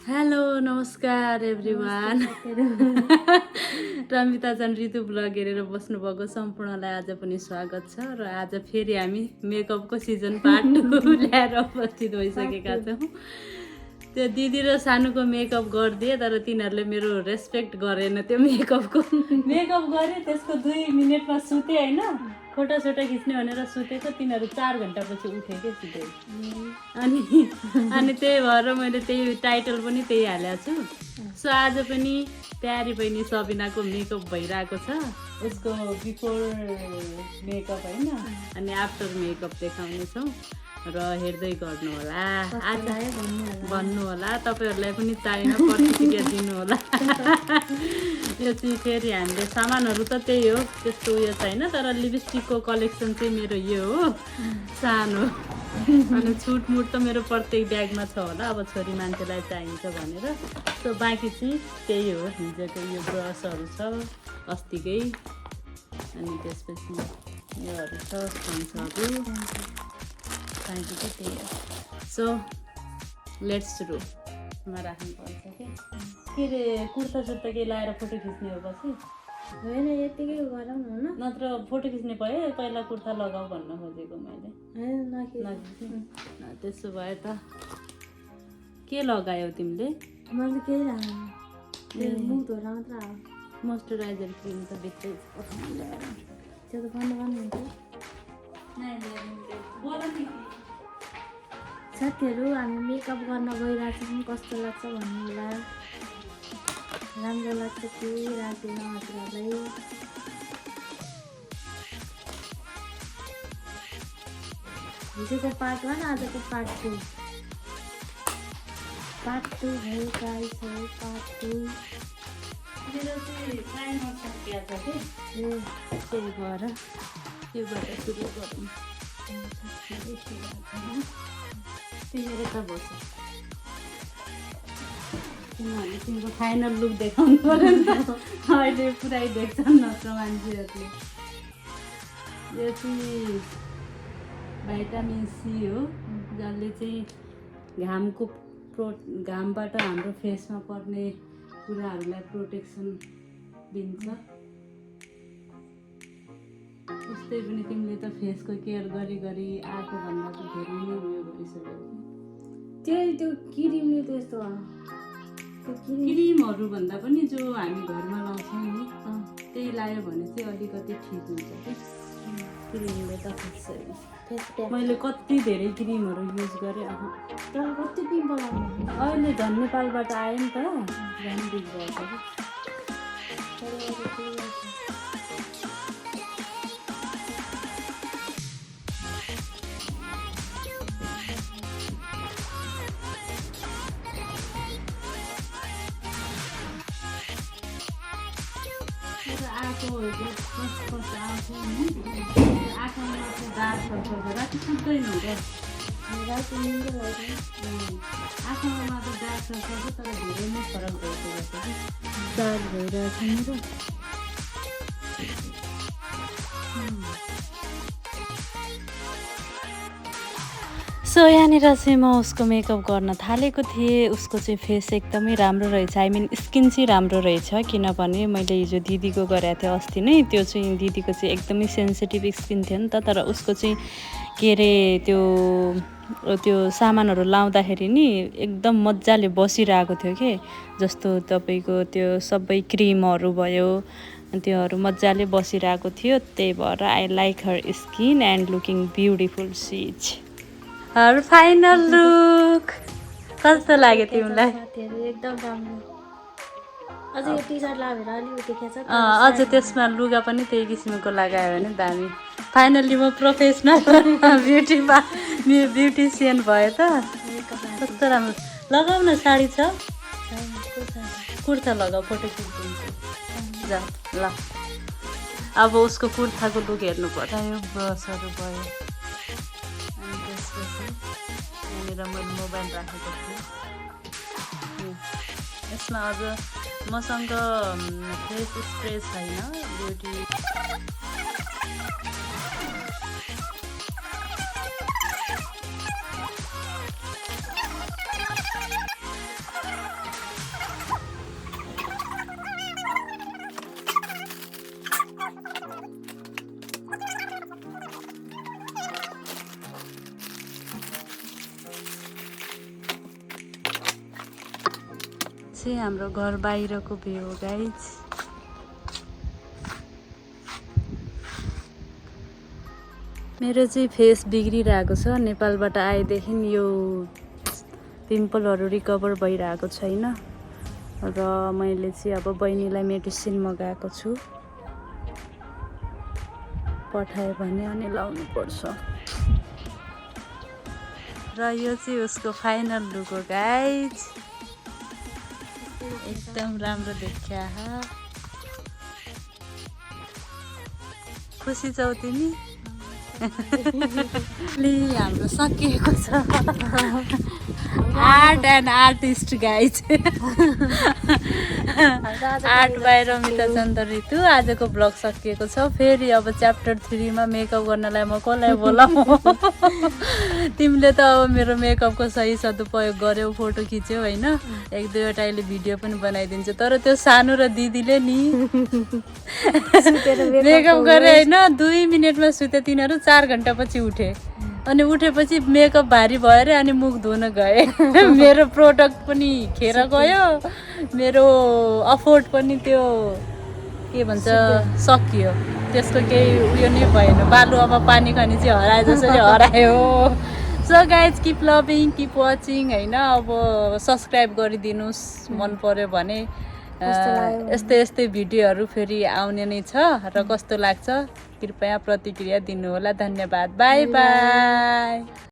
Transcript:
Hello नमस्कार everyone रमिता जान ऋतु blog हेरेर बस्नुभएको सम्पूर्णलाई आज पनि स्वागत छ र आज फेरि हामी मेकअपको सिजन पार्ट 2 ल्याएर उपस्थित भइसकेका छौँ। त्यो दिदी र सानुको मेकअप गरिदिए तर तिनीहरूले मेरो रेस्पेक्ट गरेन। त्यो मेकअप गरे त्यसको 2 मिनेटमा सुते होइन, फोटो खिच्ने भनेर सुतेको तिनीहरू 4 घन्टापछि उठे के सुते। अनि त्यही भएर मैले त्यही टाइटल पनि त्यही हालेको छु। सो आज पनि प्यारी बहिनी सबिनाको मेकअप भइरहेको छ, उसको बिफोर मेकअप होइन अनि आफ्टर मेकअप देखाउनेछौँ र हेर्दै गर्नु होला। आज भन्नु होला, तपाईँहरूलाई पनि चाहिन प्रतिक्रिया दिनु होला। यो चाहिँ फेरि हामीले सामानहरू त त्यही हो, त्यस्तो उयो छैन, तर लिपस्टिकको कलेक्सन चाहिँ मेरो यो हो सानो। अनि छुटमुट त मेरो प्रत्येक ब्यागमा छ होला, अब छोरी मान्छेलाई चाहिन्छ भनेर। सो बाँकी चाहिँ त्यही हो, हिजोको यो ब्रसहरू छ अस्तिकै, अनि त्यसपछि योहरू छ स्पन्सहरू बाँकी चाहिँ त्यही हो। सो लेट्स सुरु राख्नुपर्छ के अरे कुर्ता सुर्ता केही लाएर फोटो खिच्ने हो पछि होइन, यतिकै गरौँ न। नत्र फोटो खिच्ने भयो, पहिला कुर्ता लगाऊ भन्न खोजेको मैले। त्यसो भए त के लगायौ तिमीले? मैले केही लाग्दैन, मुख धोएर मात्र हो। मोइस्चराइजर क्रिम त बेच्दै त्यो त भन्नु हुन्छ। साथीहरू, हामी मेकअप गर्न गइरहेको छौँ, कस्तो लाग्छ भन्नु होला। राम्रो लाग्छ कि राख्दैन हजुरहरूलाई? हिजोको पार्ट 1 आजको पार्ट 2 है गाइस, हो पार्ट 2। मेरो चाहिँ टाइमर सकिया छ कि त्यही भएर त्योबाट सुरु गरौँ। तिमीले त बस किनभने तिम्रो फाइनल लुक देखाउनु पर्यो नि त, अहिले पुरै देख्छन् नत्र मान्छेहरूले। यो चाहिँ भाइटामिन सी हो, जसले चाहिँ घामबाट हाम्रो फेसमा पर्ने कुराहरूलाई प्रोटेक्सन दिन्छ। उस्तै पनि तिमीले त फेसको केयर गरी आएको भन्दा त धेरै नै उयो गरिसक्यौ। त्यो क्रिमले त्यस्तो क्रिमहरू भन्दा पनि जो हामी घरमा लाउँछौँ नि त्यही लायो भने चाहिँ अलिकति ठिक हुन्छ कि। क्रिमले त मैले कति धेरै क्रिमहरू युज गरेँ, तर कति पिम्पल आउने। अहिले झन् नेपालबाट आयो नि त, झन् बिग भएको कि। आँखामा चाहिँ दाग सर्छ, राति सुत्दैन क्या। आँखामा त दाग सर्छ तर धेरै नै फरक भइसकेको छ कि, दाग भइरहेछ मेरो। सो यहाँनिर चाहिँ म उसको मेकअप गर्न थालेको थिएँ। उसको चाहिँ फेस एकदमै राम्रो रहेछ, आई मिन स्किन चाहिँ राम्रो रहेछ, किनभने मैले हिजो दिदीको गरेको थिएँ अस्ति नै। त्यो चाहिँ दिदीको चाहिँ एकदमै सेन्सिटिभ स्किन थियो नि त, तर उसको चाहिँ के अरे त्यो सामानहरू लाउँदाखेरि नि एकदम मजाले बसिरहेको थियो कि, जस्तो तपाईँको त्यो सबै क्रिमहरू भयो त्योहरू मजाले बसिरहेको थियो। त्यही भएर I like her skin and looking beautiful she is. Her final look कस्तो लाग्यो तिमीलाई? एकदम राम्रो। अझ यो टी सर्ट लगाएर अलिकति खेल्छ, अझ त्यसमा लुगा पनि त्यही किसिमको लगायो भने दामी। फाइनल्ली म प्रोफेसनल ब्युटिसियन भयो त। कस्तो राम्रो लगाऊ न, साडी छ, कुर्ता लगाऊ, फोटो खिचिदिन्छु। ल ल, अब उसको कुर्ताको लुक हेर्नु पर्छ। यो ब्रसहरू भयो, अनि त्यसपछि यहाँनिर मैले मोबाइल राखेको थिएँ। यसमा अझ मसँग फेस स्प्रे छैन, ब्युटी चाहिँ हाम्रो घर बाहिरको भ्यू हो गाइज। मेरो चाहिँ फेस बिग्रिरहेको छ। नेपालबाट आएदेखि यो पिम्पलहरू रिकभर भइरहेको छैन र मैले चाहिँ अब बहिनीलाई मेडिसिन मगाएको छु। पठायो भने अनि लाउनु पर्छ। र यो चाहिँ उसको फाइनल लुक हो गाइज। एकदम राम्रो देखिया। खुसी छौ तिमी? हाम्रो सकिएको छ। Art and artist guys. Art by Ramita Chandra Ritu. आजको ब्लग सकिएको छ। फेरि अब च्याप्टर 3 मा मेकअप गर्नलाई म कसलाई बोलाऊ? तिमीले त अब मेरो मेकअपको सही सदुपयोग गर्यौ, फोटो खिच्यौ होइन, 1-2वटा अहिले भिडियो पनि बनाइदिन्छु। तर त्यो सानो र दिदीले नि मेकअप गरे होइन, 2 मिनटमा सुते तिनीहरू। 4 घन्टा पछि उठे अनि उठेपछि मेकअप भारी भयो अरे अनि मुख धुन गए। मेरो प्रोडक्ट पनि खेर गयो, मेरो अफोर्ड पनि त्यो के भन्छ सकियो। त्यसको केही उयो नै भएन। बालुवामा पानी खाने चाहिँ हराए जसरी हरायो। So guys keep loving, keep watching होइन। अब सब्सक्राइब गरिदिनुहोस् मन पर्यो भने। यस्तै भिडियोहरू फेरि आउने नै छ र कस्तो लाग्छ कृपया प्रतिक्रिया दिनुहोला। धन्यवाद। By by.